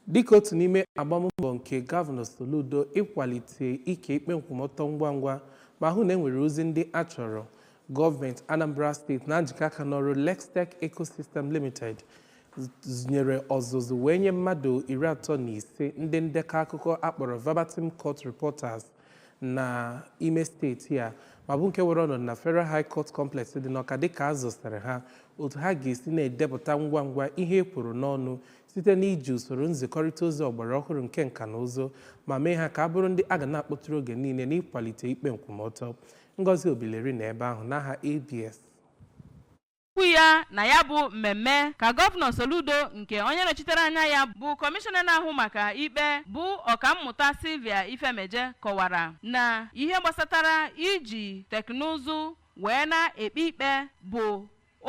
Dịka otu n'ime agbammbọ nke Gọvanọ Soludo ịkwalite ike ikpe nkwụmọtọ ngwa ngwa ma hụ na e nwere ozi ndị a chọrọ, gọọmenti Anambra Steeti na njikọ aka n'ọrụ Lextech Ecosystem Limited nyere ọzụzụ wee nye mmadụ 35 ndị ndekọ akụkọ akpọrọ Verbatim Court Reporters na ime steeti a, ma bụ nke were ọnọdụ na Federal High Court Complex dị n'Awka, dịka a zụsịrị ha otu ha ga-esi na-edepụta ngwa ngwa ihe e kwuru n'ọnụ site n'iji usoro nzikọrịta ozi ọgbara ọhụrụ nke nka na ụzụ, ma mee ha ka a bụrụ ndị a ga na-akpọtụrụ oge niile n'ịkwalite ikpe nkwụmọtọ. Ngozi Obileri na ebe ahụ n'aha ABS. Okwu ya na ya bụ mmemme ka Gọvanọ Soludo, nke onye nọchitere anya ya bụ kọmishọna na-ahụ maka ikpe, bụ Ọkammụta Sylvia Ifemeje, kọwara na ihe gbasatara iji teknụzụ wee na-ekpe ikpe bụ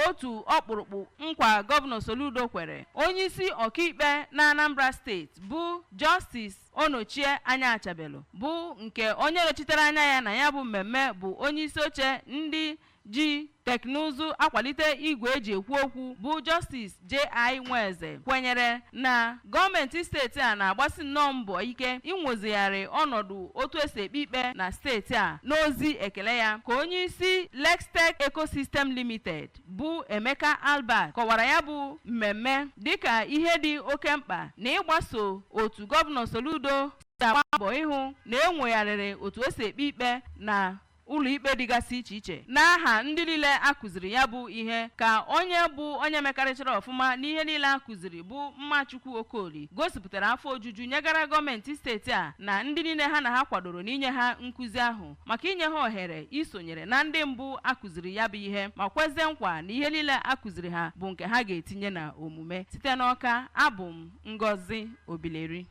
otu ọkpụrụkpụ nkwa Gọvanọ Soludo kwere. Onyeisi ọkaikpe na Anambra Steeti, bụ Justice Onochie Anyachebelu, bụ nke onye nọchitere anya ya na ya bụ mmemme bụ onyeisi oche ndị ji teknụzụ akwalite igwe eji ekwu okwu, bụ Justice J.I. Nweze, kwenyere na gọọmenti steeti a na-agbasi nnọọ mbọ ike inwozigharị ọnọdụ otu esi ekpe ikpe na steeti a. N'ozi ekele ya ka onye isi Lextech Ecosystem Limited, bụ Emeka Albert, kọwara ya bụ mmemme dịka ihe dị oke mkpa na ịgbaso otu Gọvanọ Soludo si agba mbọ ịhụ na enwegharịrị otu esi ekpe ikpe na ụlọikpe dịgasị iche iche. N'aha ndị niile a kụziri ya bụ ihe ka onye bụ onye mekarịchara ọfụma n'ihe niile a kụziri, bụ Mmachukwu Okoli, gosipụtara afọ ojuju nyegara gọọmenti steeti a na ndị niile ha na ha kwadoro n'inye ha nkụzi ahụ maka inye ha ohere isonyere na ndị mbụ a kụziri ya bụ ihe, ma kwezie nkwa na ihe niile a kụziri ha bụ nke ha ga-etinye na omume. Site n'Awka, abụ m Ngozi Obileri.